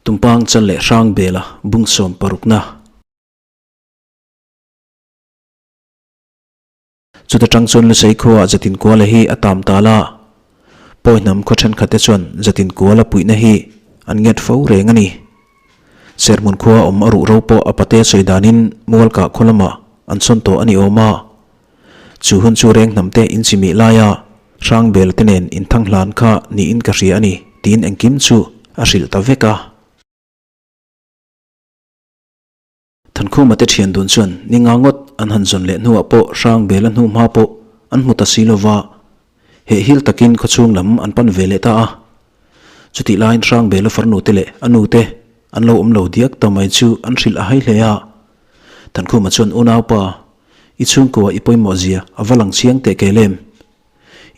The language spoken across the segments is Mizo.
Tumpang chal leh hrang bela bung sawm parukna. Chuta tang chuan Lusei khuaah Jatin Kuala hi a tam tal a, Pawi hnam khaw thenkhatte chuan Jatin Kuala puihna hi an nget fo reng a ni. Serhmun khua awm a ruh ro pawh a pate sawi danin Mualkah khaw lamah an sawn tawh a ni awm a. Chu hun chu reng hnamte inchimih laia Hrangbel te nen inthang hlan kha niin ka hria a ni tiin engkim chu a hrilh ta vek a. Thankhuma te thian dun chuan ni nga ngawt an han zawn leh hnuah pawh Hrangbela hnu hma pawh an hmu ta si lova, hehhil takin khawchhung lam an pan ve leh ta a. Chutih laiin Hrangbela farnu te leh a nu te an lo awm lo diak ta mai chu an hrilh a hai hle a. Thankhuma chuan unaupa I chhungkua i pawimawh zia a va lang chiang teh kel em?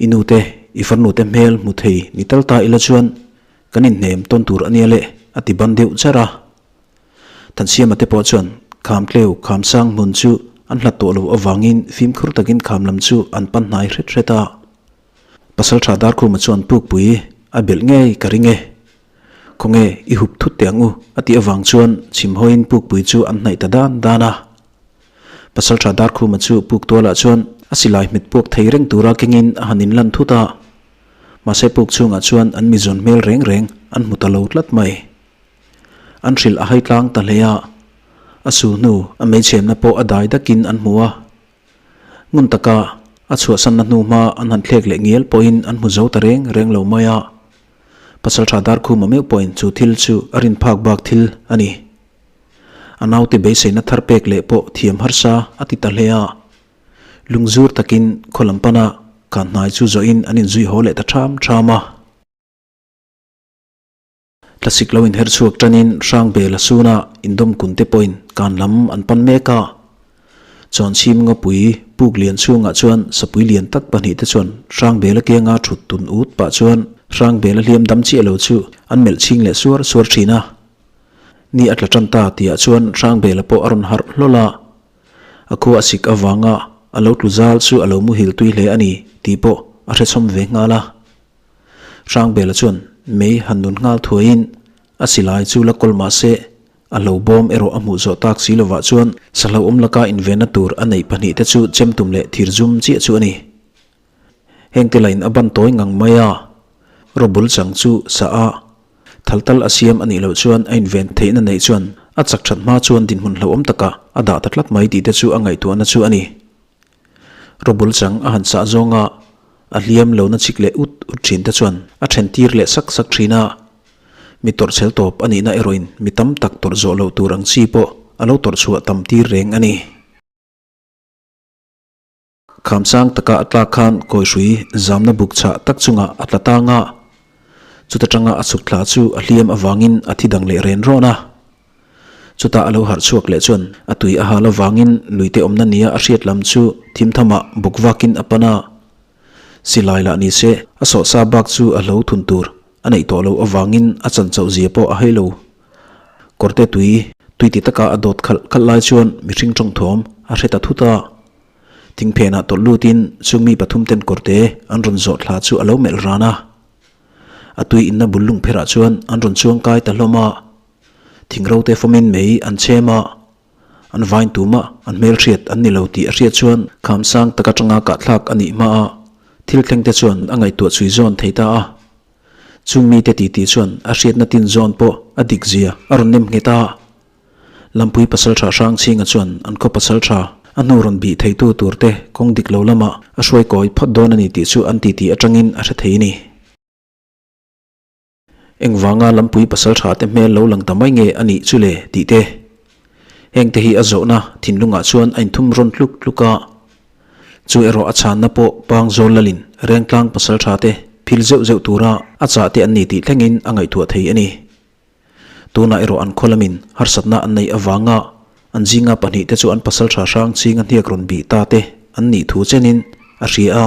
I nu te, i farnu te hmel hmu thei ni tal ta ila chuan kan inhnem tawn tur a nia le a ti ban deuh char a. Thansiama te pawh chuan kham tleu kham sang hmun chu an hlat tawh lo avangin fimkhur takin kham lam chu an pan hnai hret hret a. Pasaltha Darkhuma chuan pukpui a belh ngei ka ring e. Khawnge i hup thut teh ang u a tih avang chuan chhimhawiin pukpui chu an hnaih ta dan dan a. Pasaltha Darkhuma chu puk tualah chuan a silai hmet puak thei reng tura kengin a han inlan thut a. Mahse puk chhungah chuan an mizawn hmel reng reng an hmu ta lo tlat mai. An hrilh a hai tlang ta hle a, a su hnu a meichhemna pawh a dai dakin an hmu a. Ngun taka a chhuahsanna hnu hma an han thlek leh ngial pawhin an hmu zo ta reng reng lo mai a. Pasaltha Darkhuma meuh pawhin chu thil chu a rin phak bak thil a ni. A naute beiseina thar pek leh pawh thiam harsa a ti ta hle a. Lungzur takin khaw lam pana kan hnai chu zawhin an inzui haw leh ta ṭham ṭham a. Tlasik lo inher chhuak ṭanin Hrangbel a suna indawm kun te pawhin kan lam an pan mek a. Chawnchhim ngawpui puk lian chhungah chuan sapui lian tak pahnihte chuan Hrangbela kianga ṭhut tun ut pah chuan Hrangbela hliam dam chiah lo chu an melh chhing leh suar suar ṭhin a. Ni a tla tan ta tihah chuan Hrangbela pawh a rawn harh hlawl a, a khua a sik avanga a lo tlu zal chu a lo muhil tui hle a ni tih pawh a hrechhawm ve nghal a. Hrangbela chuan mei han nun nghal thuaiin a silai chu la kawl mah se a hlo bawm erawh a hmuh zawh tak si lovah chuan sahlauhawm laka invenna tur a neih pahnihte chu chemtum leh thir zum chiah chu a ni. Hengte lain a ban tawi ngang mai a, rawbul chang chu sa a, thal tal a siam a nih loh chuan a inven theihna neih chuan a chak that hma chuan dinhmun hlauhawm takah a dah ta tlat mai tih te chu a ngaihtuahna chu a ni. Rawbul chang a han sah zawnga a hliam lo na chik leh ut ut thin te chuan a then tir leh sak sak thin a, mi tawrhchel tawp a nihna erawhin mi tam tak tawrh zawh loh tur ang chi pawh a lo tawrh chhuah tam tir reng a ni. Khamsang taka a tlak khan kawihrui zamna buk chhah tak chungah a tla tang a, chuta tanga a chhuk thla chu a hliam avangin a thi dang leh ren rawn a. Chutah a lo harh chhuak leh chuan a tui a hal avangin luite awmna nia a hriat lam chu thimthamah buk vakin a pan a. Silai lah ni se a sawhsa bak chu a hlo thun tur a neih tawh loh avangin a chan chauh zia pawh a hei lo. Kawrte tui tui ti taka a dawt khalh khalh lai chuan mihring tawngthawm a hre ta thut a. Thingphenah tawlh lutin chung mi pathum ten kawrte an rawn zawh thla chu a lo melh ran a. A tui inna bul lung pherah chuan an rawn chuang kai ta hlawm a. Thing rote fawmin mei an chhem a. An vain tumah an hmelhriat an ni lo tih a hriat chuan khamsang tak atanga kahthlak a nih hma a thil thleng te chuan a ngaihtuah chhui zawn thei ta a. Chung mite titi chuan a hriatna tin zawn pawh a dik zia a rawn nem nghet a. Lampui pasaltha Hrangchhinga chuan an khaw pasaltha a hnu rawn bih theitu turte kawng dik lo lamah a hruai kawi phawt dawn a ni tih chu an titi atangin a hre thei a ni. Engvanga Lampui pasaltha te hmel lo lang ta mai nge a nih chu le tih te. Hengte hi a zawhna thinlungah chuan a inthum rawn tluk tluk a. Chu erawh a chhanna pawh Pangzawl lalin Rengtlang pasaltha te phil zeuh zeuh tura a chah te an ni tih thlengin a ngaihtuah thei a ni. Tunah erawh an khaw lamin harsatna an neih avanga an zinga pahnihte chu an pasaltha hrang chinga hniak rawn bih ta te an nih thu chenin a hria a.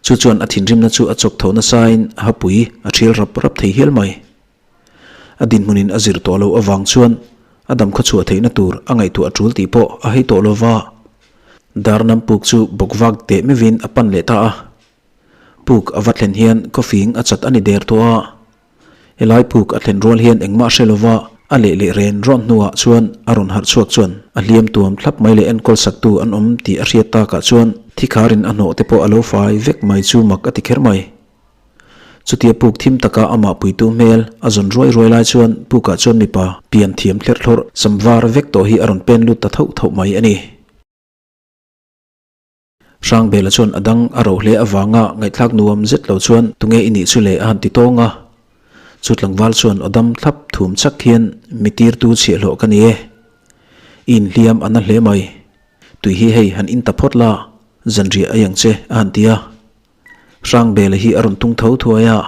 Chu chuan a thinrimna chu a chawk tho nasain a hapui a thial rap rap thei hial mai. A dinhmunin a zir tawh loh avang chuan a dam khaw chhuah theihna tur a ngaihtuah a tul tih pawh a hei tawh lo va. Darnam puk chu bawkvak teh meuhin a pan leh ta a. Puk a va thlen hian khawfing a chat a ni der tawh a. Helai puk a thlen rual hian engmah hre lova a leh leh ren rawn hnuah chuan a rawn harh chhuak chuan a hliam tuam thlap mai leh enkawl saktu an awm tih a hriat takah chuan thikharin a hnawh te pawh a lo fai vek mai chu mak a ti kher mai. Chutia puk thim taka amah puitu hmel a zawn ruai ruai lai chuan pukah chuan mipa pian thiam thlerh thlawrh sam var vek tawh hi a rawn pen lut ta thauh thauh mai a ni. Hrangbela chuan a dang a roh hle avanga ngaihthlak nuam zet lo chuan tunge i nih chu le a han ti tawng a. Chu tlangval chuan aw dam thlap thum chak hian mi tirtu chhiahhlawh ka ni e. I inhliam a na hle mai. Tui hi hei han in ta phawt la, zanriah ei ang che a han ti a. Hrangbela hi a rawn tung tho thuai a.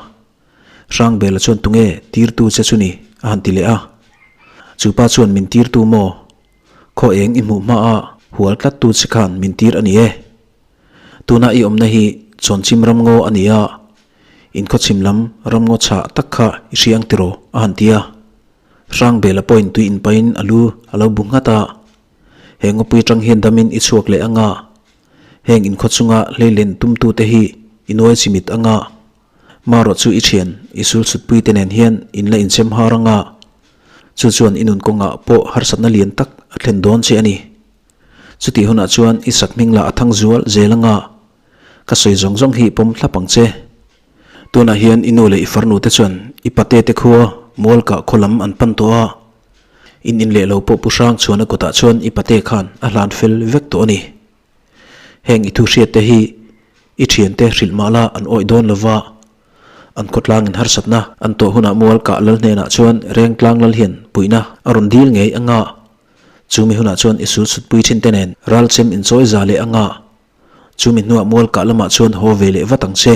Hrangbela chuan tunge tirtu che chu ni a han ti leh a. Chu pa chuan min tirtu maw? Khaw eng i hmuh hma a hual tlat tu che khan min tir a ni e. Tuna i awmna hi Chawnchim ramngaw a ni a, inkhawchhim lam ramngaw chhah tak kha i hria ang tiraw a han ti a. Hrangbela pawhin tui inpahin a lu a lo bu nghat a, He ngawpui atang hian damin i chhuak leh anga, heng inkhaw chunga hleilen tumtute hi i nuai chimit anga, Marawh chu i thian, i sul chhutpui te nen hian in la inchem har anga, chu chuan i nun kawngah pawh harsatna lian tak a thlen dawn che a ni. Chutih hunah chuan i sakhming lah a thang zual zel anga, ka sawi zawng zawng hi pawm thlap ang che. Tunah hian i nu leh i farnu te chuan i pate te khua Mualkah khaw lam an pan tawh a, in in leh lo pawh Pu Hrang chhuana kutah chuan i pate khan a hlan fel vek tawh a ni. Heng i thu hriat te hi i thiante hrilh mah la an awih dawn lova, an khawtlangin harsatna an tawh hunah mual kah lal hnenah chuan Rengtlang lal hian puihna a rawn dil ngei a nga. Chumi hunah chuan i sul chhutpui thin te nen ralchem inchawi za leh a nga. Chumi hnuah mual kah lamah chuan haw ve leh vat ang che.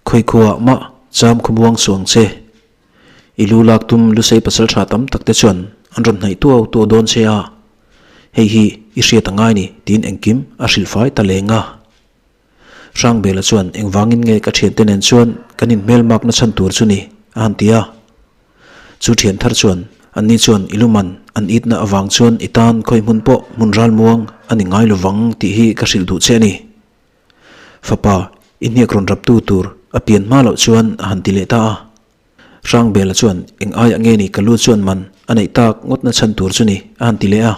Khawikhuaah mah cham khawmuang suh ang che. I lu lak tum Lusei pasal tha tam tak te chuan an rawn hnaih tuau tuau dawn che a, hei hi i hriat a ngai ni tiin engkim a hrilh fai ta leng a. Hrangbela chuan engvangin nge ka thiante nen chuan kan inhmelmak na chhan tur chu ni a han ti a. Chu thian thar chuan anni chuan i luman an itna avang chuan i tan khawi hmun pawh hmun ralmuang a ni ngai lovang tih hi ka hrilh duh che a ni. Fapa, i hniak rawn raptu tur a pian hma loh chuan a han ti leh ta a. Hrangbela chuan eng aiah nge ni ka lu chuan man a neih tak ngawtna chhan tur chu ni a han ti leh a.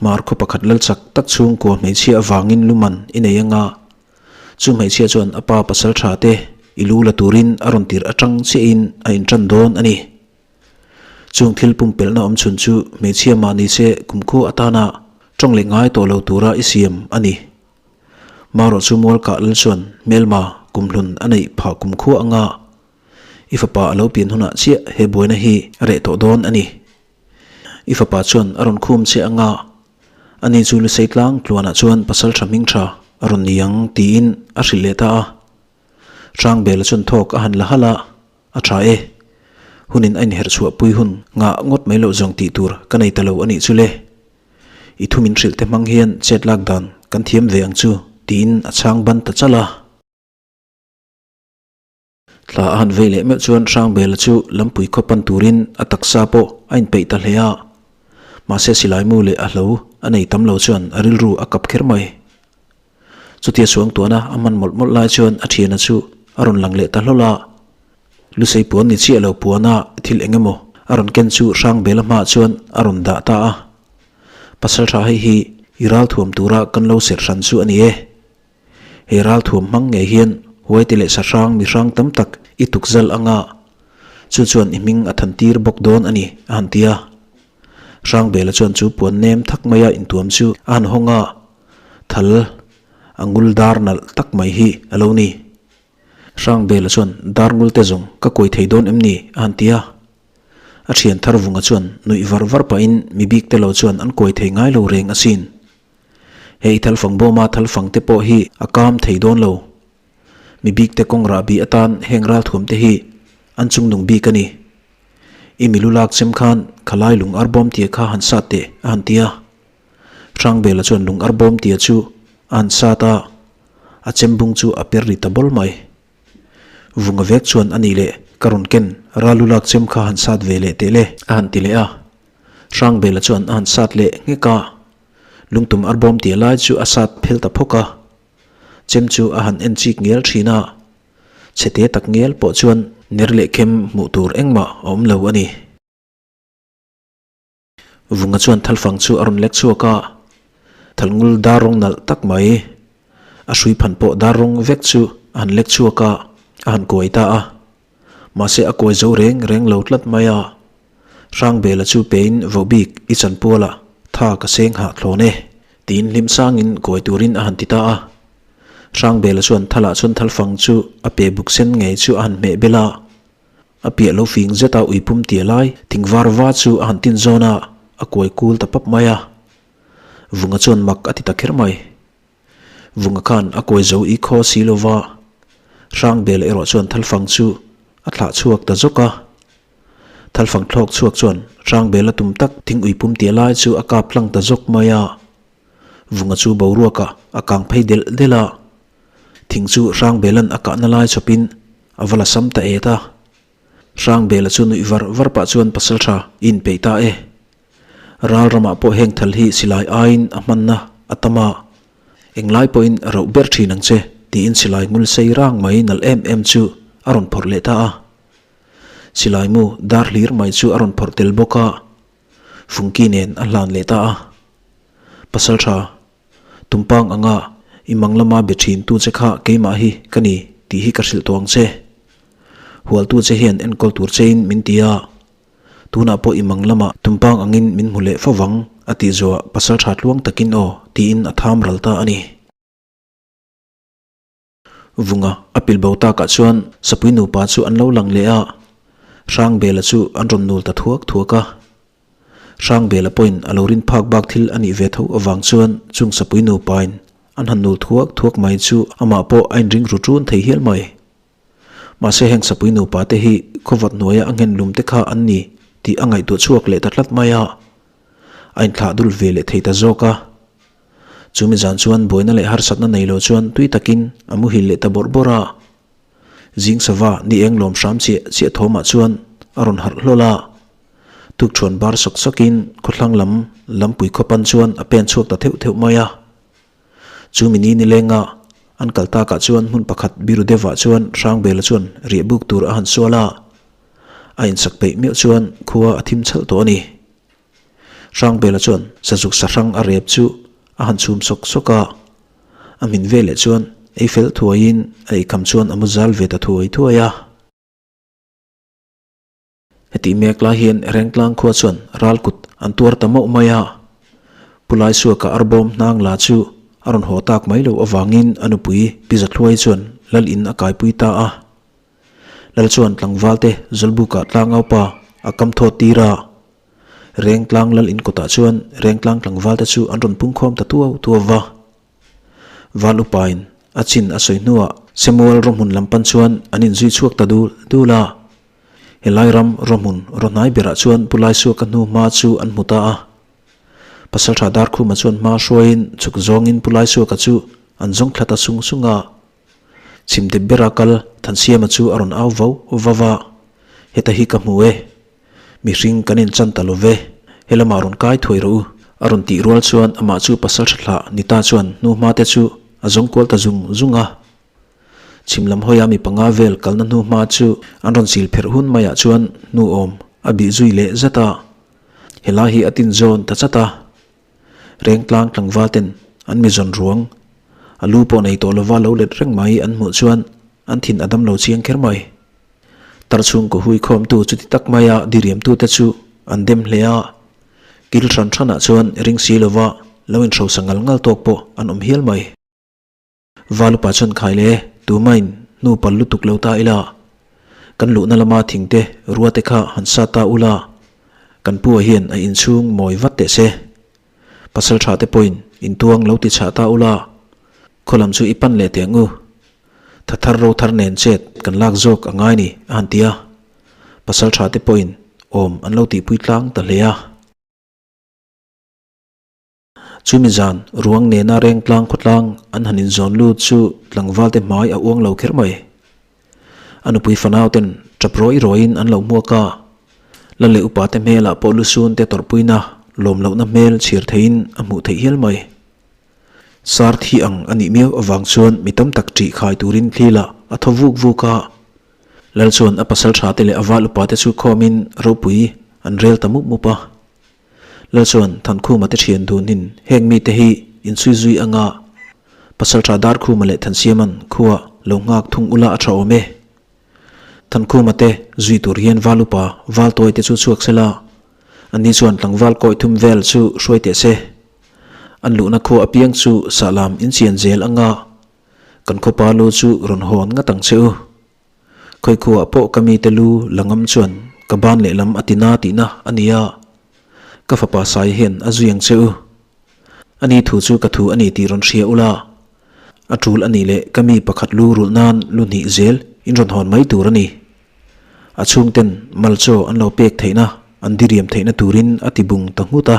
Hmar khaw pakhat lal chak tak chhungkua hmeichhia avangin lu man i nei anga, chu hmeichhia chuan a pa pasal tha te i lu la turin a rawn tir atang chiahin a intan dawn a ni. Chung thil pumpelhna awm chhun chu hmeichhia mah ni se kumkhua atana tawng leh ngai tawh lo tura i siam a ni. Marawh chu Mualkah lal chuan hmelma kumhlun a neih phah kumkhua anga i fapa a lo pian hunah chiah he buaina hi a reh tawh dawn a ni. I fapa chuan a rawn khum che anga ani chu Lusei tlang tluanah chuan pasal tha hming tha a rawn ni ang tiin a hrilh leh ta a. Hrangbela chuan thawk a han la halh a. A tha e. Hunin a inherh chhuah pui hun ngah ngawt mai loh zawng tih tur ka nei ta lo a nih chu le. I thu min hrilh te hmang hian chet lak dan kan thiam ve ang chu tiin a chhang ban ta chalh a. Thla a han vei leh meuh chuan Hrangbela chu lampui khaw pan turin a taksa pawh a inpeih ta hle a. Mahse silaimu leh a hlo a nei tam lo chuan a rilru a kap kher mai. Chutia suangtuahna a hman mawlh mawlh lai chuan a thiana chu a rawn lang leh ta hlawl a. Lusei puan ni chiah lo puana thil eng emaw a rawn ken chu Hrangbela hmaah chuan a rawn dah ta a. Pasal tha hei hi i ralthuam tura kan lo serh hran chu a ni e. He ralthuam hmang ngei hian huaite leh sahrang mi hrang tam tak i tukzal anga chu chuan i hming a than tir bawk dawn a ni a han ti a. Hrangbela chuan chu puan nem thak maia intuam chu a han hawng a. Thal a ngul dar nalh tak mai hi a lo ni. Hrangbela chuan dar ngul te zawng ka kuai thei dawn em ni? a han ti a. A thian thar vunga chuan nuih var var pahin mi bik te lo chuan an kuai thei ngai lo reng asin. Hei thalfang bawma thalfang te pawh hi a kam thei dawn lo. Mi bik te kawng rahbi atan heng ralthuam te hi an chungnung bik a ni. I milu lak chem khan khalai lung arbawm tia kha han sat teh a han ti a. Hrangbela chuan lung arbawm tia chu a han sat a, a chembung chu a per ri ta bawl mai. Vunga vek chuan a nih leh ka rawn ken ralu lak chem kha han sat ve leh teh le a han ti leh a. Hrangbela chuan a han sat leh nghek a, lungtum arbawm tia lai chu a sat phel ta phawk a. Chem chu a han en chik ngial thin a, chhete tak ngial pawh chuan. Ner leh khem hmuh tur engmah a awm lo a ni. Vunga chuan thalfang chu a rawn lek chhuak a, thalngul dar rawng nalh tak mai, a hrui phan pawh dar rawng vek chu a han lek chhuak a, a han kuai ta a. Mahse a kuai zo reng reng lo tlat mai a, Hrangbela chu pein vohbik i chanpual ah tha ka seng hah thlawn e, tiin hlim sangin kuai turin a han ti ta a. Hrangbela chuan thalah chuan thalfang chu a pe buk sen ngei chu a han hmeh bel a. A piah lo fing zeta uipum tia lai thing var va chu a han tin zawn a, a kuai kul ta pap mai a. Vunga chuan mak a ti ta kher mai. Vunga khan a kuai zo i khaw si lo va, Hrangbela erawh chuan thalfang chu a thlah chhuak ta zawk a. Thalfang thlawk chhuak chuan Hrangbela tum tak thing uipum tia lai chu a kap tlang ta zawk mai a. Vunga chu boruakah a kang phei delh delh a. Thing chu Hrangbelan a kahna lai chawpin a va la sam ta et a. Hrangbela chu nuih var var pah chuan pasal tha i inpeih ta e. Ral ramah pawh heng thal hi silai aiin a hmanna a tam a, englai pawhin a rauh ber thin ang che tiin silai ngul sei rang mai nalh em em chu a rawn phawrh leh ta a. Silai mu dar hlir mai chu a rawn phawrh tel bawk a, Fungki nen a hlan leh ta a. Pasal tha Tumpang anga i mang lama be thin tu che kha keimah hi ka ni tih hi ka hrilh tawh ang che. Hualtu che hian enkawl tur chein min ti a, tunah pawh i mang lama tumpang angin min hmu leh fo vang a tih zawhah pasal tha tluang takin aw tiin a tham ral ta a ni. Vunga a pil bo takah chuan sapui nupa chu an lo lang leh a, Hrangbela chu an rawn nul ta thuak thuak a. Hrangbela pawhin a lo rin phak bak thil a nih ve tho avang chuan chung sapui nupain an han nul thuak thuak mai chu amah pawh a inring ru ṭun thei hial mai. Mahse heng sapui nupa te hi khawvat hnuaia a nghen lum te kha an ni tih a ngaihtuah chhuak leh ta tlat mai a, a inthlah dul ve leh thei ta zawk a. Chumi zan chuan buaina leh harsatna nei lo chuan tui takin a muhil leh ta bawrh bawrh a. Zing sava ni eng lawm hram chiah chiah thawmah chuan a rawn harh hlawl a. Tukṭhuan bar sawk sawkin khawthlang lam lampui khawpan chuan a pen chhuak ta theuh theuh mai a. Chumi ni nilenga an kal takah chuan hmun pakhat biru deuhah chuan Hrangbela chuan riah buk tur a han sual a. A insak peih meuh chuan khua a thim chhalh tawh a ni. Hrangbela chuan sazuk sahrang a rep chu a han chhum sawk sawk a, a hmin veleh chuan ei fel thuaiin a eikham chuan a mu zal ve ta thuai thuai a. Hetih mek lai hian Rengtlang khua chuan ral kut an tuar ta mauh mai a, Pu Laisuaka arbawm hnang la chu a rawn haw tak mai loh avangin a nupui Pi Zathluai chuan lal in a kaipui ta a. Lal chuan tlangvalte Zawlbuka tlangaupa a kam thawt tir a. Rengtlang lal in kawtah chuan Rengtlang tlangvalte chu an rawn pungkhawm ta tuau tuau va. Val upain a chin a sawi hnuah Samuel rawhmun lam pan chuan an inzui chhuak ta dul dul a. Helai ram rawhmun rawhnai berah chuan Pu Laisuaka hnu hma chu an hmu ta a. Pasaltha Darkhuma chuan hma hruaiin chhuk zawngin Pu Laisuaka chu an zawng thla ta sung sung a. Chhim dep bera kal Thansiama chu a rawn au vau vau a, Heta hi ka hmu e. Mihring kan inchan ta lo ve. He lamah rawn kai thuai rawh u. A rawn tih rual chuan amah chu pasal tha thlah ni ta chuan hnu hma te chu a zawng kual ta zung zung a. Chhim lam hawia mi panga vel kalna hnu hma chu an rawn sil pherh hun maiah chuan hnu awm a bih zui leh zat a. Helai hi a tin zawn ta chat a. Rengtlang tlangval ten an mi zawn ruang a lu pawh nei tawh lova lo let reng mai an hmuh chuan an thin a dam lo chiang kher mai. Tar chhungkaw hui khawmtu chuti tak maia diriamtute chu an dem hle a, kil hran hranah chuan ring si lova lo inhrosa ngal ngal tawk pawh an awm hial mai. Valupa chuan khai le, tumain hnu pal lutuk lo ta ila, kan luhna lama thingte ruate kha han sa ta ula, kan pu-a hian a inchhung mawi vat teh se. Pasal tha te pawhin intuang lo ti chhah ta ula, khaw lam chu i pan leh teh ang u. Tha thar ro thar nen chet kan lak zawk a ngai ni a han ti a. Pasal tha te pawhin awm an lo tihpui tlang ta hle a. Chumi zan ruang nena rengtlang khawtlang an han inzawn lut chu tlangval te hmai a uang lo kher mai. A nupui fanau ten tap rawi rawiin an lo hmuak a, la leh upa te hmelah pawh lusun te tawrhpuina lawm lohna hmel chhir theihin a hmuh theih hial mai. Sar thi ang a nih miau avang chuan mi tam tak ṭih khai turin thlilah a thaw vuk vuk a. Lal chuan a pasal tha te leh a val upa te chu khawmin ropui an rel ta mup mup a. Lal chuan Thankhuma te thian dunin heng mite hi inchhui zui anga pasal tha Darkhuma leh Thansiaman khua lo nghak thung ula a tha awm e. Thankhuma te zui tur hian val upa val tawi te chu chhuak sela, anni chuan tlangval kawi thum vel chu hruai teh se. An luhna khua apiang chu sahlam inchian zel anga kan khawpa lu chu rawn hawn ngat ang che u. Khawi khuaah pawh ka mite lu la ngam chuan ka ban lehlam a ti na tihna a ni a, ka fapa Sai hian a zui ang che u. A ni thu chu ka thu a ni tih rawn hria ula, a tul a nih leh ka mi pakhat lu rulh nan lu hnih zel in rawn hawn mai tur a ni. A chhungten malchaw an lo pek theihna an diriam theihna turin a ti bung ta nghut a.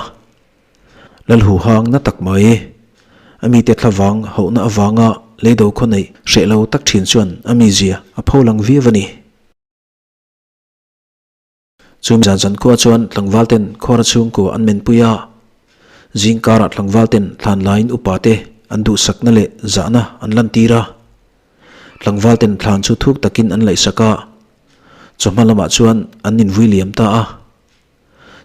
Lalhu hang na tak mai. A mite thlavang hauhna avanga leido khaw neih hreh lo tak thin chuan a mizia a pho lang viau a ni. Chu zan zan khua chuan tlangval ten khuara chhungkua an menpui a. Zing karah tlangval ten thlan laiin upa te an duhsakna leh zahna an lantir a. Tlangval ten thlan chu thuk takin an laihsak a. Chawhma lamah chuan an invui liam ta a.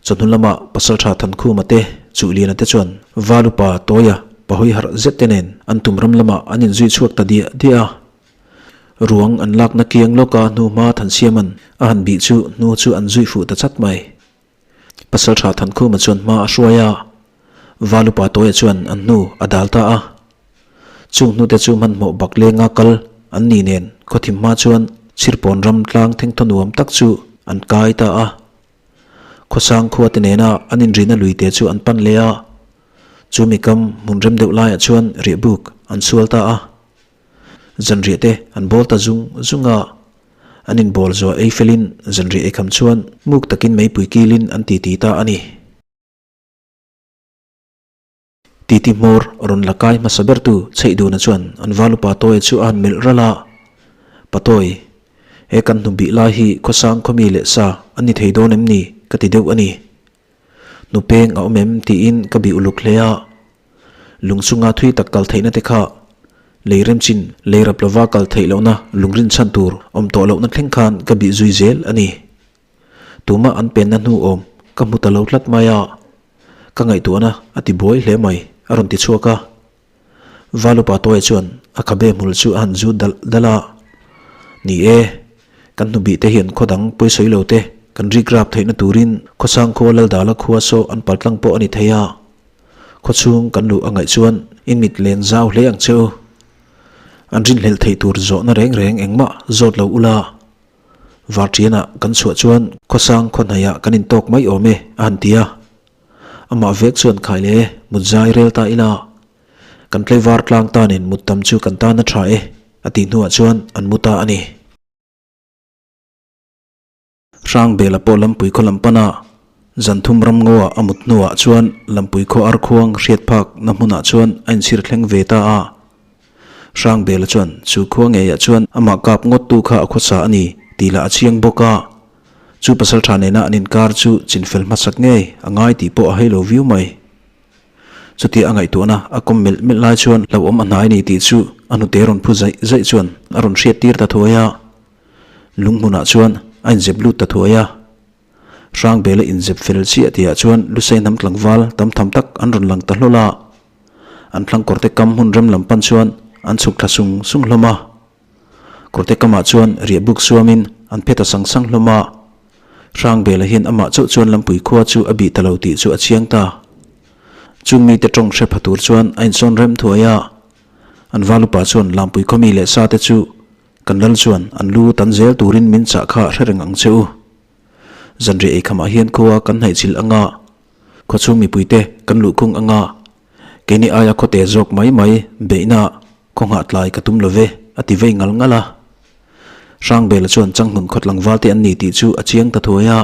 Chawhnu lama Pasalṭha Thankhuma te, Chuhliana te chuan Valupa Tawia pahawi harh zet te nen an tum ram lamah an inzui chhuak ta diah diah a. Ruang an lakna kiang lawka hnuhma Thansiaman a han bih chu hnu chu an zui fuh ta chat mai. Pasalṭha Thankhuma chuan hma a hruai a, Valupa Tawia chuan an hnu a dal ta a. Chung hnute chu hmanhmawh bak lenga kal an ni nen khawthim hma chuan Chhirpawn ram tlang thengthaw nuam tak chu an kai ta a. Khawsang khua te nena an inrina lui te chu an pan leh a, chu mi kam hmun rem deuh laiah chuan riahbuk an sual ta a. Zanriah te an bawl ta zung zung a, an inbawl zuah ei felin zanriah eikham chuan muk takin meipui kilin an titi ta a ni. Titi hmawr rawn la kai hmasa bertu Chheihduna chuan an valupa Tawia chu a han melh ralh a, Patawi, he kan hnu bih lai hi khawsang khawmi leh sa an ni thei dawn em ni ka ti deuh a ni. Hnu peng a awm em tiin ka bih uluk hle a. Lung chunga thui tak kal theihna te kha lei remchin lei rap lova kal theih lohna lung rinchhan tur awm tawh lohna thleng khan ka bih zui zel a ni. Tumah an penna hnu awm ka hmu ta lo tlat mai a. Ka ngaihtuahna a ti buai hle mai, a rawn ti chhuak a. Valupa Tawia chuan a khabe hmul chu a han zut dalh dalh a. Ni e, kan hnubih te hian khaw dang pawisawi lo te kan rikrap theihna turin khawsang khua Laldala khua saw an paltlang pawh a ni thei a. Khawchhung kan luh a ngaih chuan in mit len zau hle ang che u. An rinhlelh theih tur zawhna reng reng engmah zawt lo ula. Varṭianah kan chhuah chuan khawsang khaw hnaihah kan intawk mai awm e, a han ti a. Amah vek chuan khai le, mut zai rel ta ila. Kan tlaivar tlang tanin mut tam chu kan tan a ṭha e, a tih hnuah chuan an mu ta a ni. Hrangbela pawh Lampui khaw lam pana Zanthum ramngawa a mut hnuah chuan Lampui khaw arkhuang hriat phak na hmunah chuan a inchhir thleng ve ta a. Hrangbela chuan chu khua ngeiah chuan amah kap ngawttu kha a khawsa a ni tih lah a chiang bawk a. Chu pasaltha nena an inkar chu chinfel hmasak ngei a ngai tih pawh a hei lo viau mai. Chutia a ngaihtuahna a kawm melh melh lai chuan hlauhawm a hnai a ni tih chu a hnute rawn phu zaih zaih chuan a rawn hriattir ta thuai a. Lunghmunah chuan a inzep lut ta thuai a. Hrangbela inzep fel chiah tihah chuan Lusei hnam tlangval tam tham tak an rawn lang ta hlawl a. An thlang kawrte kam hmun rem lam pan chuan an chhuk thla sung sung hlawm a. Kawrte kamah chuan riah buk suamin an phe ta sang sang hlawm a. Hrangbela hian amah chauh chuan Lampui khua chu a bih ta lo tih chu a chiang ta. Chung mite tawng hre pha tur chuan a insawn rem thuai a. An valupa chuan Lampui khaw mi leh sa te chu Kan lal chuan an lu tan zel turin min chah kha hre reng ang che u. Zanriah eikhamah hian khua kan hnaihchilh anga, khawchhung mipuite kan luhkhung anga, keini aia khawte zawk mai mai beihna khaw nghah tlai ka tum lo ve, a ti vei ngal ngal a. Hrangbela chuan Changhmun khaw tlangval te an ni tih chu a chiang ta thuai a.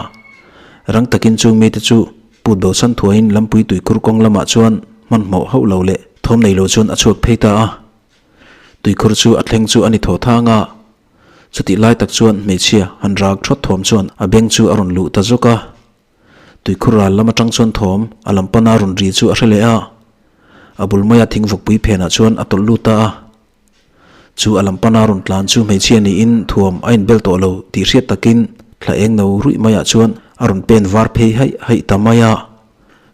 Rang takin chung mite chu put bosan thuaiin lampui tuikhur kawng lamah chuan hmanhmawh hauh lo leh thawm nei lo chuan a chhuak phei ta a. Tuikhur chu a thleng chu a ni thaw thang a, chutih lai tak chuan hmeichhia han rak thawt thawm chuan a beng chu a rawn luh ta zawk a. Tuikhur ral lam atang chuan thawm a lam pana rawn ri chu a hre leh a, a bul maia thingvawkpui phenah chuan a tawlh lut ta a. Chu a lam pana rawn tlan chu hmeichhia niin thuam a inbel tawh lo tih hriat takin thla eng no ruih maiah chuan a rawn pen var phei haih haih ta mai a.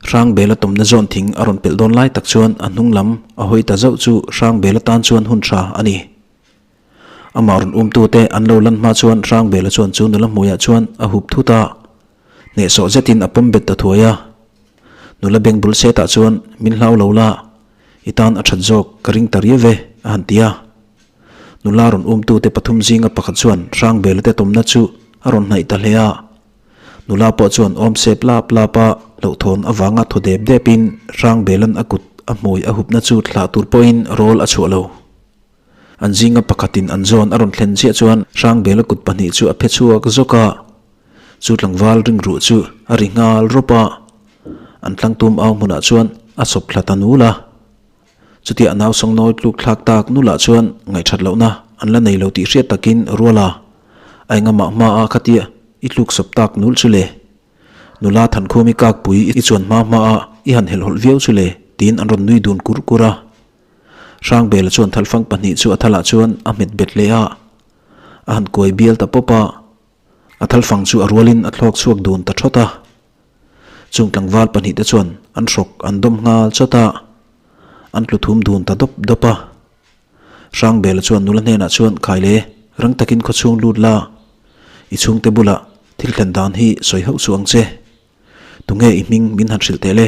Hrangbela tawmna zawn thing a rawn pelh dawn lai tak chuan a hnung lam a hawi ta zauh chu Hrangbela tan chuan hun tha a ni. Amah rawn umtute an lo lan hma chuan Hrangbela chuan chu nula hmuiah chuan a hup thut a, hnehsawh zetin a pawm bet ta thuai a. Nula beng bul setah chuan min hlau lo la, i tan a that zawk ka ring ta riau e, a han ti a. Nula rawn umtute pathum zinga pakhat chuan Hrangbela te tawmna chu a rawn hnaih ta hle a. Nula pawh chuan awm sep lap lap a, hlauhthawn avanga thaw dep depin Hrangbela'n a kut a hmui a hupna chu thlah tur pawhin rawl a chhuah lo. An zinga pakhatin an zawn a rawn thlen chiah chuan Hrangbela kut pahnih chu a phe chhuak zawk a, chu tlangval ring ruh chu a ri nghal rawp a, an tlangtum au hmunah chuan a chawp thla ta nul a. Chutia a nausang nawi tluk thlak tak nulah chuan ngaihthat lohna an la nei lo tih hriat takin rual a, a engamah hma a khatia i tluk sawp tak nul chu le. Nula Thankhumi kakpui i chuan hma hma a i han helhawlh viau chu le tiin an rawn nui dun kur kur a. Hrangbela chuan thalfang pahnih chu a thalah chuan a hmet bet leh a, a han kuai bial ta pawp a, a thalfang chu a rualin a thlawk chhuak dun ta thawt a. Chung tlangval pahnih te chuan an hrawk an dawm nghal chawt a, an tlu thum dun ta dawp dawp a. Hrangbela chuan nula hnenah chuan Khaile, rang takin khawchhung lut la, i chhungte bulah thil thlen dan hi sawi hauh suh ang che. Tunge i hming min han hrilh teh le?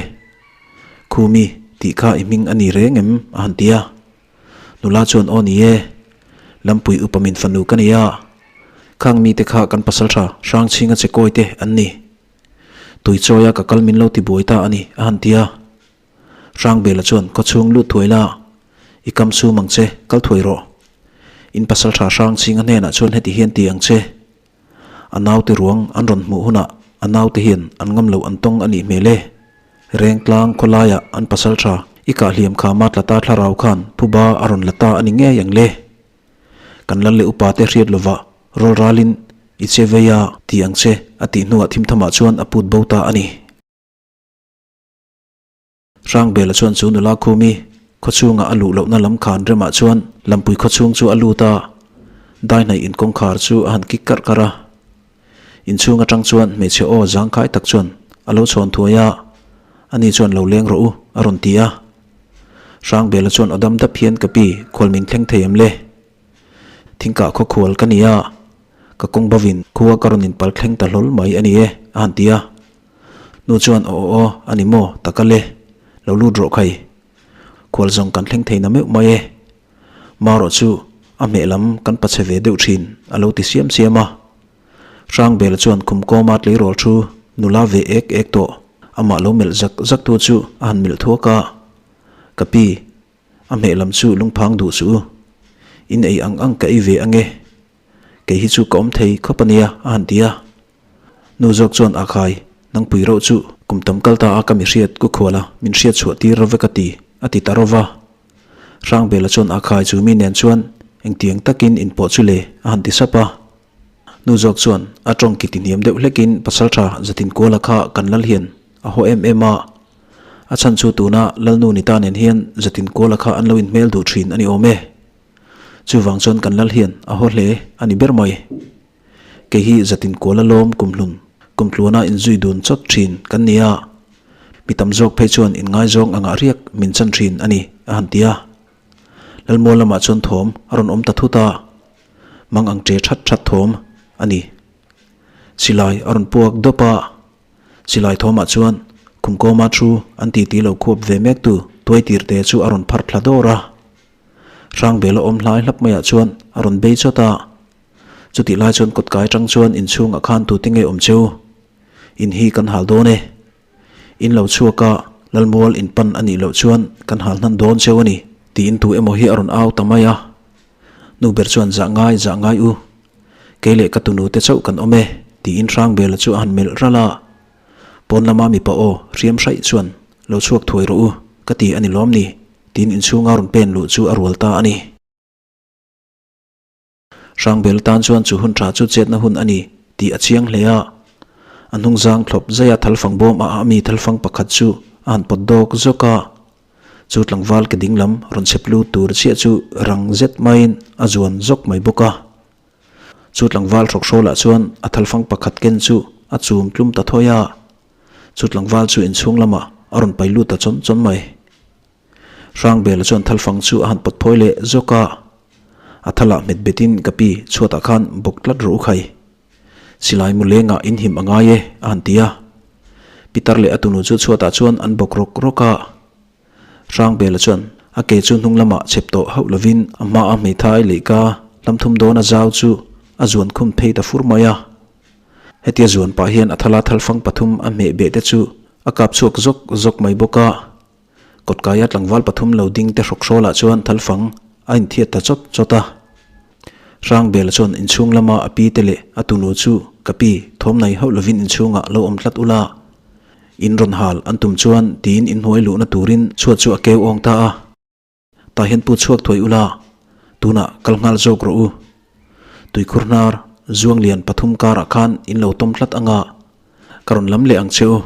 Khumi, tih kha i hming a ni reng em? a han ti a. Nula chuan aw ni e, Lampui upa min fanu ka nei a, khang mite kha kan pasal tha Hrangchhinga che kawi te an ni. Tuichawia ka kal min lo ti buai ta a ni, a han ti a. Hrangbela chuan khawchhung lut thuai la, i kam chhum ang che, kal thuai rawh. In pasal tha Hrangchhinga hnenah chuan heti hian ti ang che. A naute ruang an rawn hmuh hunah a naute hian an ngam loh an tawng a nih hmel e. Rengtlang khawlaiah an pasal tha i kah hliam khama tla ta thlarau khan phuba a rawn la ta a ni ngei ang le. Kan lal leh upa te hriat lovah rawl ralin i che vei a ti ang che a tih hnuah thimthamah chuan a put bo ta a ni. Hrangbela chuan chu nula Khumi khawchhunga a luh lohna lam khan remah chuan Lampui khawchhung chu a lut a, daihnaih in kawngkhar chu a han kik karh karh a. Inchhung atang chuan hmeichhe aw zangkhai tak chuan a lo chhawn thuai a, ani chuan lo leng rawh u a rawn ti a. Hrangbela chuan aw dam dap hian ka pi khual min thleng thei em le? Thingkah khaw khual ka ni a, ka kawng bavin khua ka rawn inpal thleng ta hlawl mai a ni e a han ti a. Nu chuan aw aw aw a ni maw tak a le, lo lut rawh khai. Khual zawng kan thleng thei na meuh mai e. Marawh chu a hmeh lam kan pachhe ve deuh thin a lo ti siam siam a. Hrangbela chuan khum kawma tleirawl thu nula ve ek ek tawh amah lo melh zak zak tu chu a han melh thuak a. Ka pi, a hmeh lam chu lungphang duh suh u. In ei ang ang ka ei ve ange. Kei hi chu ka awm thei khawp a nia a han ti a. Nu zawk chuan a khai, Nangpui reuh chu kum tam kal ta a ka mi hriat ku khual a, min hriat chhuah tir ro vek a ti, a ti ta rova. Hrangbela chuan a khai chu mi nen chuan engtiang takin inpawh chu le a han ti sap a. Nu zawk chuan a tawng ki ti hniam deuh hlekin Pasaltha Zatin Kuala kha kan lal hian a haw em em a. A chhan chu tuna Lalnu ni ta nen hian Zatin Kuala kha an lo inhmel duh thin a ni awm e. Chuvang chuan kan lal hian a haw hle a ni ber mai. Kei hi zatin kual a lawm kumhlun kumtluana inzui dun chawt thin kan ni a, mi tam zawk phei chuan inngaizawng angah riak min chan thin a ni a han ti a. Lalmual lamah chuan thawm a rawn awm ta thut a, mang ang che that that thawm a ni. Silai a rawn puak dawp a, silai thawmah chuan khumkawma thu an titi lo khuap ve mektu tuaitirte chu a rawn phar thla dawr a. Hrangbela awm hlai hlap maiah chuan a rawn bei chawt a. Chutih lai chuan kawtkai atang chuan inchhungah khan tute nge awm cheu? In hi kan hal dawn e. In lo chhuak a, Lalmual in pan a nih loh chuan kan hal hnan dawn cheu a ni, tiin tu emaw hi a rawn au ta mai a. Nu ber chuan zah ngai, zah ngai u. Kei leh ka tunu te chauh kan awm e, tiin Hrangbela chu a han melh ralh a. Pawn lama mipa aw hriam hraih chuan lo chhuak thuai rawh u, ka ti a ni lawm ni, tiin inchhunga rawn pen luh chu a rual ta a ni. Hrangbel tan chuan chu hun tha chu chetna hun a ni tih a chiang hle a. A hnungzang thlawp zaia thalfang bawm a ah mi thalfang pakhat chu a han pawt dawk zawk a. Chu tlangval ke dinglam rawn chhep lut tur chiah chu rang zet maiin a zuan zawk mai bawk a. Chu tlangval hrawkhrawlah chuan a thalfang pakhat ken chu a chum tlum ta thawi a. Chu tlangval chu inchhung lamah a rawn pai lut ta chawn chawn mai. Hrangbela chuan thalfang chu a han pawt phawi leh zawk a. A thalah hmet betin ka pi chhuatah khan bawk tlat rawh u khai. Silai mu lengah in him a ngai e a han ti a. Pitar leh a tunu chu chhuatah chuan an bawk rawk rawk a. Hrangbela chuan a ke chu hnung lamah chep tawh hauh lovin a hmaa hmeithai leihka hlam thum dawna zau chu a zuan khum phei ta fur mai a. Hetia zuan pah hian a thala thalfang pathum a hmeh beh te chu a kap chhuak zawk zawk mai bawk a. Kawtkaia tlangval pathum lo ding te hrawk hrawlah chuan thalfang a inthiat ta chawt chawt a. Hrangbela chuan inchhung lama a pi te leh a tunu chu ka pi thawm nei hauh lovin inchhungah lo awm tlat ula, in rawn hal an tum chuan tiin inhnuai luhna turin chhuat chu a keu awng ta a. Tah hian pu chhuak thuai ula, tunah kal nghal zawk rawh u. Tuikhur hnar Zuanglian pathum karah khan in lo tawm tlat anga ka rawn lam leh ang che u.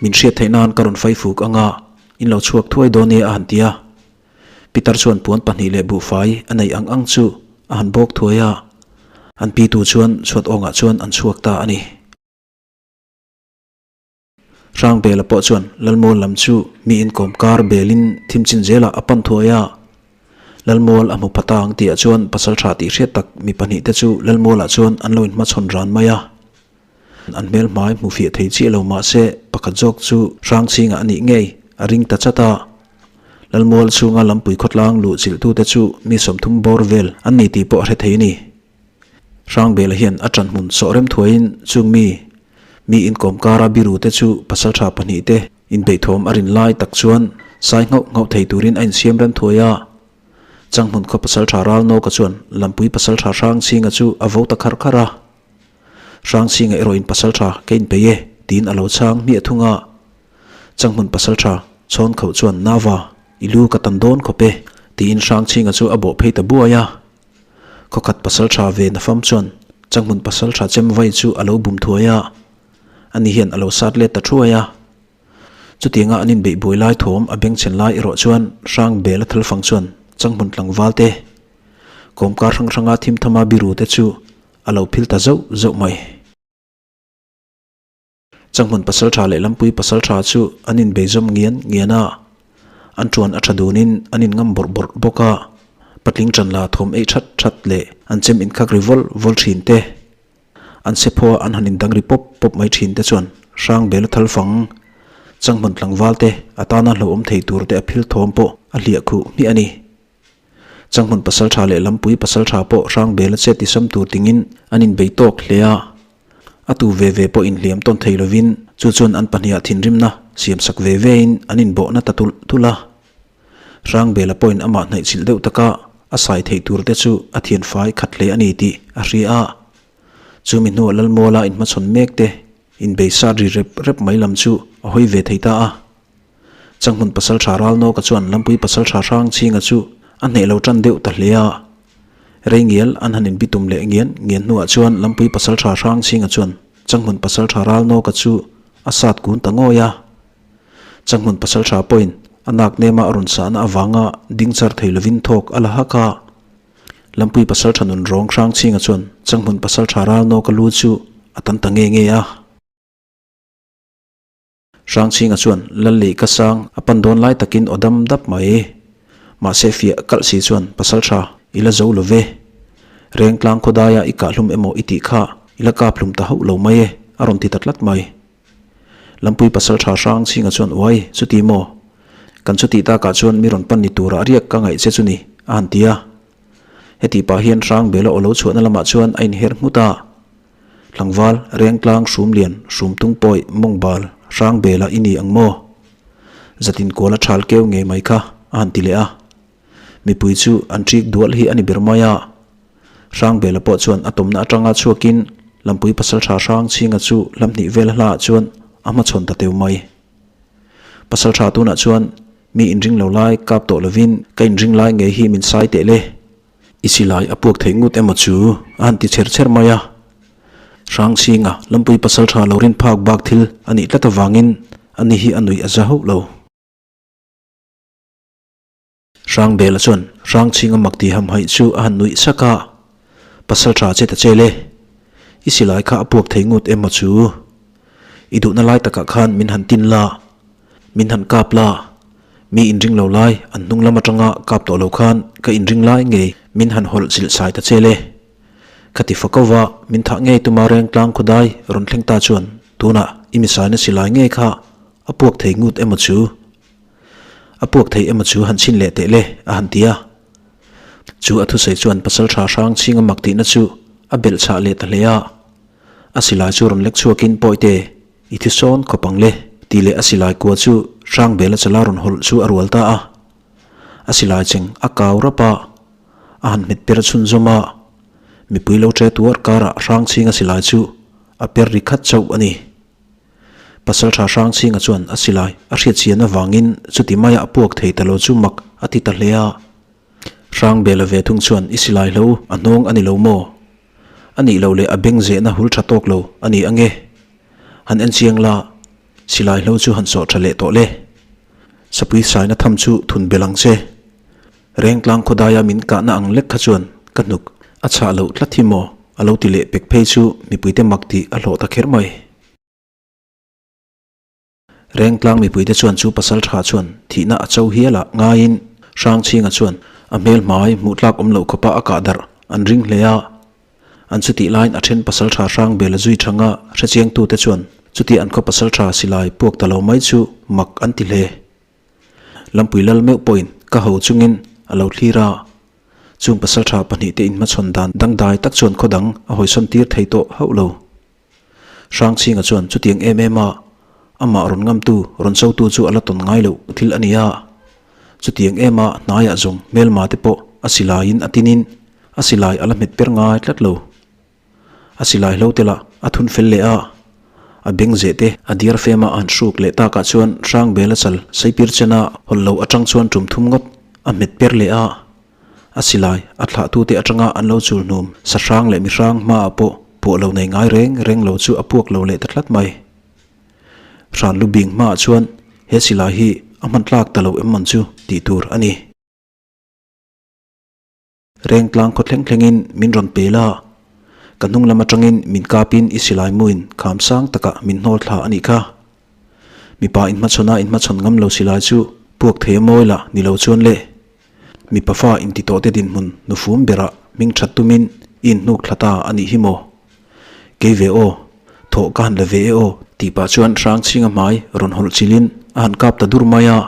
Min hriat theih nan ka rawn fai fuk anga in lo chhuak thuai dawn e a han ti a. Pitar chuan puan pahnih leh buhfai a neih ang ang chu a han bawk thuai a. An pitu chuan chhuat awngah chuan an chhuak ta a ni. Hrangbela pawh chuan Lalmual lam chu mi inkawm kar belin thim chin zelah a pan thuai a. Lalmual a hmu pha ta ang tihah chuan pasal tha tih hriat tak mi pahnih te chu Lalmualah chuan an lo inhmachhawn ran mai a. An hmel hmai hmu fiah thei chiah lo mah se pakhat zawk chu Hrangchhinga a nih ngei a ring ta chat a. Lalmual chhunga lampui khawtlang luh chilhtute chu mi 30 bawr vel an ni tih pawh a hre thei a ni. Hrangbela hian a ṭan hmun sawh rem thuaiin chung mi mi inkawm kara biru te chu pasalṭha pahnih te inbeihthawm a rin lai tak chuan sai nghauh nghauh thei turin a insiam rem thuai a. Changhmun khaw pasalṭha Ralnawka chuan lampui pasalṭha Hrangchhinga chu a vo ta kharh kharh a. Hrangchhinga erawhin pasalṭha ka inpeih e tiin a lo chhang hmiah thung a. Changhmun pasalṭha Chhawnkhoh chuan Nava, i lu ka tan dawn khawp e tiin Hrangchhinga chu a bawh phei ta buai a. Khawkhat pasalṭha ve nafam chuan Changhmun pasalṭha chem vai chu a lo bum thuai a. Ani hian a lo sat let ta thuai a. Chutianga an inbeih buai lai thawm a bengchhen lai erawh chuan Hrangbela thalfang chuan Changhmun tlangval te kawmkar hrang hranga thim thama biru te chu a lo phil ta zauh zauh mai. Changhmun pasaltha leh Lampui pasaltha chu an inbeizawm ngian ngian a, an tuan a tha dunin an inngam bawrh bawrh bawk a, patling tan la thawm eih that that leh an chem inkhak ri vawl vawl thin te, an sephaw an han indang ri pawp pawp mai thin te chuan Hrangbela thalfang Changhmun tlangval te atana hlauhawm thei tur te a phil thawm pawh a hliah khuh hmiah a ni. Changhmun pasaltha leh Lampui pasaltha pawh Hrangbela che tisam tur tingin an inbei tawk hle a. A tu ve ve pawh inhliam tawn thei lovin chu chuan an pahniha thinrimna siamsak ve vein an inbawhna ta tulh tulh a. Hrangbela pawhin amah hnaihchilh deuh taka a sai theih tur te chu a thianfai khat hle a ni tih a hria a. Chumi hnuah Lalmuala inhmachhawn mek te inbei sat ri rep rep mai lam chu a hawi ve thei ta a. Changhmun pasaltha Ralnawka chuan Lampui pasaltha Hrangchhinga chu a hneh lo tan deuh ta hle a. Reingial an han inbitum leh ngian ngian hnuah chuan Lampui pasaltha Hrangchhinga chuan Changhmun pasaltha Ralnawka chu a sat kun ta ngawi a. Changhmun pasaltha pawhin a nak nema a rawn sahna avanga ding char thei lovin thawk a la hak a. Lampui pasaltha nun rawng Hrangchhinga chuan Changhmun pasaltha Ralnawka lu chu a tan ta nge nge a. Hrangchhinga chuan Lal leh ka sang a pan dawn lai takin aw dam dap mai. Mahse fiah kalh si chuan Pasaltha i la zo lo ve. Rengtlang khawdaia i kahhlum emaw i tih kha i la kaphlum ta hauh lo mai e a rawn ti ta tlat mai. Lampui Pasaltha Hrangchhinga chuan Uai, chuti maw? Kan chutih takah chuan mi rawn pan ni turah riak ka ngaih che chu ni a han ti a. Heti pah hian Hrangbela aw lo chhuahna lamah chuan a inher nghut a. Tlangval, Rengtlang, Hrumlian, Hrumtung pawi, Mawngbal, Hrangbela i ni ang maw? Zatin kuala thal keu ngei mai kha a han ti leh a. Mipui chu an ṭik dual hi a ni ber mai a. Hrangbela pawh chuan a tawmna aṭanga chhuakin Lampui Pasalṭha Hrangchhinga chu hlamhnih vel hlaah chuan a hmachhawn ta teu mai. Pasalṭha tunah chuan mi inring lo lai kap tawh lovin ka inring lai ngei hi min sai teh le. I silai a puak thei ngut emaw chu a han ti chher chher mai a. Hrangchhinga Lampui pasalṭha lo rin phak bak thil a nih tlat avangin ani hi a nuih a za hauh lo. Hrangbela chuan Hrangchhinga mak ti hamhaih chu a han nuih sak a, Pasal tha che ta che le, i silai kha a puak thei ngut emaw chu? I duhna lai takah khan min han tin la, min han kap la, mi inring lo lai an hnung lam atanga kap tawh lo khan ka inring lai ngei min han hawlh chilh sai ta che le. Ka ti fakauva, min thah ngei tuma Rengtlang khawdai rawn thleng ta chuan tunah i misaina silai ngei kha a puak thei ngut emaw chu? A puak thei emaw chu han chhin leh teh le, a han ti a. Chu a thusawi chuan pasal tha hrang chhing a mak tihna chu a belh chhah leh ta hle a. A silai chu rawn lek chhuakin Pawite, i thi sawn khawp ang le, tih leh a silai kua chu Hrangbela chala rawn hawlh chu a rual ta a. A silai cheng a kau rap a, a han hmet per chhunzawm a. Mipui lo ṭe tuar karah Hrangchhinga silai chu a per ri khat chauh a ni. Pasalṭha Hrangchhinga chuan a silai a hriatchian avangin chuti maia a puak thei ta lo chu mak a ti ta hle a. Hrangbela ve thung chuan i silai hlo a hnawng a ni lo maw? A nih loh leh a beng zehna hul ṭha tawk lo a ni ange? Han en chiang la, silai hlo chu han sawh ṭha leh tawh le. Sapui saina tham chu thun belh ang che. Rengtlang khawdaia min kahna ang lek kha chuan ka hnuk a chhah loh tlat hi maw? A lo ti leh pek phei chu mipuite mak tih a hlawh ta kher mai. Rengtlang mipuite chuan chu pasal tha chuan thihna a cho hial a ngaiin Hrangchhinga chuan a hmel hmai hmuh tlak awm loh khawpa a kah darh an ring hle a. An chutih laiin a then pasal tha Hrangbela zui thanga hrechiangtute chuan chuti an khaw pasal tha silai puak ta lo mai chu mak an ti hle. Lampui lal meuh pawhin ka ho chungin a lo thlir a, chung pasaltha pahnihte inhmachhawn dan dangdai tak chuan khaw dang a hawisawn tir thei tawh hauh lo. Hrangchhinga chuan chutiang em em a, amah rawn ngamtu, rawn chotu chu a la tawn ngai loh thil a ni a. Chutiang em a hnaiah zawng hmelma te pawh a silaiin a tinin a silai a la hmet per ngai tlat lo. A silai hlo tel a, a thun fel leh a. A beng zeh te a diar fem a, a han hruk leh takah chuan Hrangbel a chal saipir chen a hawlh lo atang chuan tum thum ngawt a hmet per leh a. A silai a thlahtute atanga an lo chul hnum sa hrang leh mihrang hmaah pawh puah lo nei ngai reng reng lo chu a puak lo leh ta tlat mai. Hran lu bing hmaah chuan he silai hi a hman tlak ta lo em man chu tih tur a ni. Rengtlang khaw thleng thlengin min rawn pel a, ka hnung lam atangin min kapin i silai muin kham sang takah min hnawl thla a nih kha. Mipa inhmachhawn a inhmachhawn ngam lo silai chu puak thei a mawi lah ni lo chuan le. Mipa fa inti tawh te dinhmun nufum berah hming that tumin i inhnuk thla ta a nih hi maw? Kei ve aw, thawh ka han la ve e aw tih pah chuan Hrangchhinga hmai rawn hawlh chilhin a han kap ta dur mai a.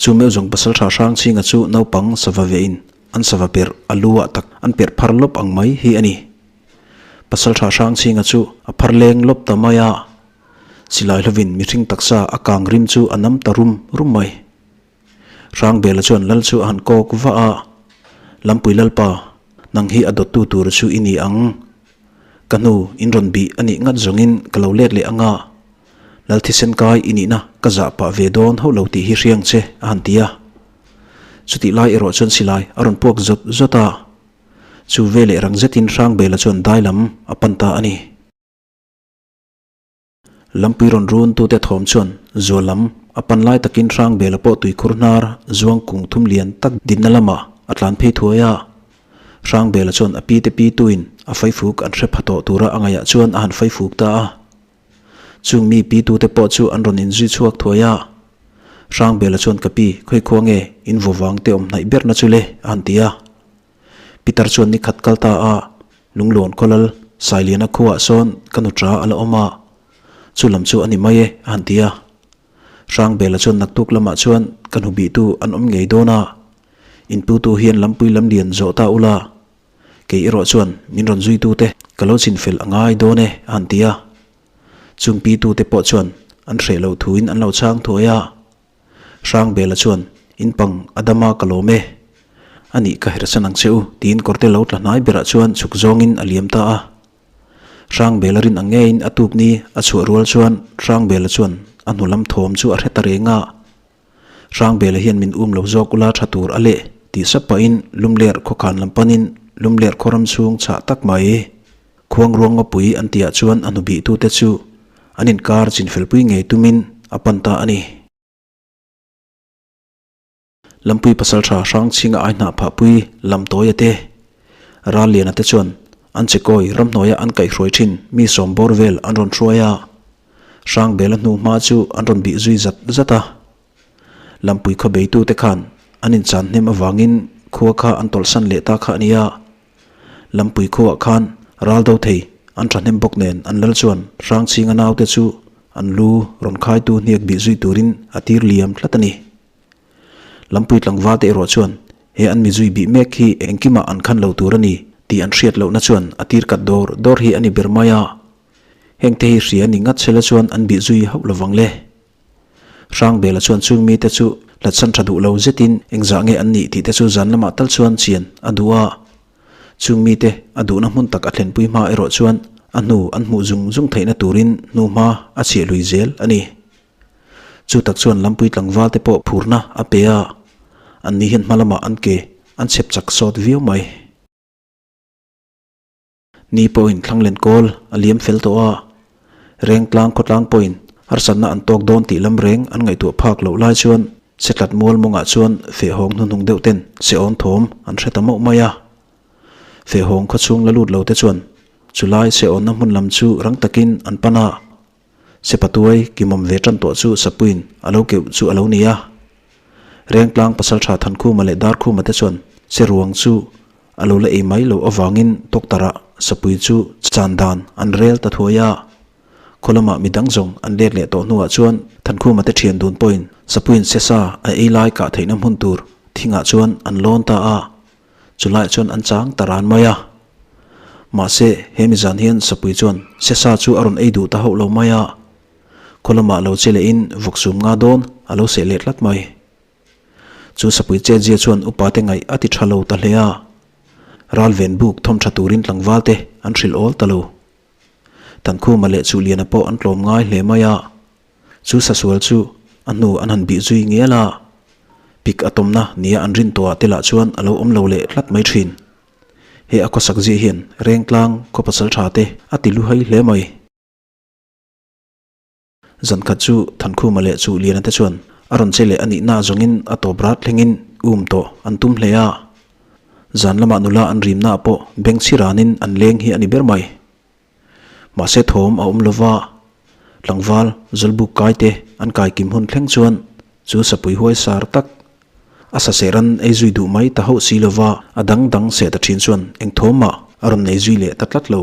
Chu meuh zawng pasaltha Hrangchhinga chu naupang sava vein an sava perh a lu ah tak an perh phar lawp ang mai hi a ni. Pasaltha Hrangchhinga chu a phar leng lawp ta mai a, silai hlovin mihring taksa a kang rim chu a nam ta rum rum mai. Hrangbela chuan lal chu a han kawk vah a, Lampui Lalpa, nang hi a dawttu tur chu i ni ang. Ka hnu in rawn bih a nih ngat zawngin ka lo let leh ang a, Lal thisen kai i nihna ka zah pah ve dawn hauh lo tih hi hriang che, a han ti a. Chutih lai erawh chuan silai a rawn puak zawt zawt a, chu veleh rang zetin Hrangbela chuan dai lam a pan ta a ni. Lampui rawn run tute thawm chuan zual lam a pan lai takin Hrangbela pawh tuikhur hnar zuang kung thum lian tak dinna lamah a tlan phei thuai a. Hrangbela chuan a pi te pi tuin a faifuk an hre pha tawh tura a ngaihah chuan a han faifuk ta a. Chung mi pi tute pawh chu an rawn inzui chhuak thuai a. Hrangbela chuan ka pi, khawi khua nge in vaw vang te awm hnaih berna chu le a han ti a. Pitar chuan ni khat kal ta a, Lunglawn khawlal Sailiana khuaah sawn ka nutra a la awm a, chu lam chu a ni mai e a han ti a. Hrangbela chuan naktuk lamah chuan ka hnu bihtu an awm ngei dawn a, inputu hian lampui lam lian zawh ta ula, Kei erawh chuan min rawn zuitute ka lo chin fel a ngai dawn e, a han ti a. Chung pitute pawh chuan an hreh loh thuin an lo chhang thuai a. Hrangbela chuan, In pang a dam a ka lawm e. A nih ka hersan ang che u, tiin kawrte lo tla hnai berah chuan chhuk zawngin a liam ta a. Hrangbela rin ang ngeiin a tuk ni a chhuah rual chuan Hrangbela chuan a hnu lam thawm chu a hre ta reng a. Hrangbela hian min um lo zawk ula tha tur a leh tih sap pahin Lumler khawkhan lam panin Lumler khaw ram chhung chhah tak mai Khuangruang ngawpui an tihah chuan a hnubihtute chu an inkar chinfelpui ngei tumin a pan ta a ni. Lampui pasalṭha Hrangchhinga ai hnah phahpui Lamtawia te, Ralliana te chuan an chekawi ramhnuaia an kaihhruai ṭhin mi sawm bawr vel an rawn hruai a, Hrangbela hnu hma chu an rawn bih zui zat zat a. Lampui khaw beitute khan an inchan hnem avangin khua kha an tawlhsan leh ta kha a nia. Lampui khuaah khan ral do thei an thahnem bawk nen an lal chuan Hrangchhinga naute chu an lu rawn khaitu hniak bih zui turin a tir liam tlat a ni. Lampui tlangvalte erawh chuan he an mi zui bih mek hi engkimah an khan lo tur a ni tih an hriat lohna chuan a tir kat dawr dawr hi a ni ber mai a. Hengte hi hria ni ngat sela chuan an bih zui hauh lovang le. Hrangbela chuan chung mite chu hlatsan tha duh lo zetin engzah nge an nih tih te chu zan lamah tal chuan chian a duh a. Chung mite a duhna hmun tak a thlenpui hma erawh chuan a hnu an hmuh zung zung theihna turin hnu hma a chhiah lui zel a ni. Chu tak chuan lampui tlangval te pawh phurna a pe a, an ni hian hma lamah an ke an chhep chak sawt viau mai. Ni pawhin Thlanglen kawl a liam fel tawh a, Rengtlang khawtlang pawhin harsatna an tawk dawn tih lam reng an ngaihtuah phak loh lai chuan Setlat mual mawngah chuan fehhawng hnuhnung deuh ten seawn thawm an hre ta mauh mai a. Fehhawng khawchhung la lut lo te chuan chulai seawnna hmun lam chu rang takin an pan a, Sepatuai kimawm ve tan tawh chu Sapuiin a lo keuh chu a lo ni a. Rengtlang pasaltha Thankhuma leh Darkhuma te chuan Seruang chu A lo la ei mai loh avangin Tawktarah sapui chu chan dan an rel ta thuai a. Khaw lamah mi dang zawng an let leh tawh hnuah chuan Thankhuma te thian dun pawhin sapuiin sesa a ei lai kah theihna hmun tur thingah chuan an lawn ta a, chulaiah chuan an chang ta ran mai a. Mahse, he mi zan hian sapui chuan sesa chu a rawn ei duh ta hauh lo mai a. Khaw lamah lo che lehin vawksum nga dawn a lo seh leh tlat mai. Chu sapui chetzia chuan upate ngaih a ti tha lo ta hle a, ralven buk thawm tha turin tlangvalte an hrilh awl ta lo. Tankhuma leh Chuhliana pawh an tlawm ngai hle mai a, chu sasual chu a hnu an han bih zui ngial a, pik a tawmna nia an rin tawhah te lah chuan a lo awm lo leh tlat mai thin. He a khawsak zia hian Rengtlang khaw pasal tha te a ti luhai hle mai. Zan khat chu Thankhuma leh Chuhliana te chuan a rawn che leh a nihna zawngin a tawp rat thlengin um tawh an tum hle a. Zan lamah nula an rimna pawh beng chhi ranin an leng hi a ni ber mai. Mahse thawm a awm lova, tlangval Zawlbuk kai te an kai kim hun thleng chuan chu sapui huai sar tak a sa seh ran ei zui duh mai ta hauh si lova a dang dang seh ta thin chuan eng thawm mah a rawn nei zui leh ta tlat lo.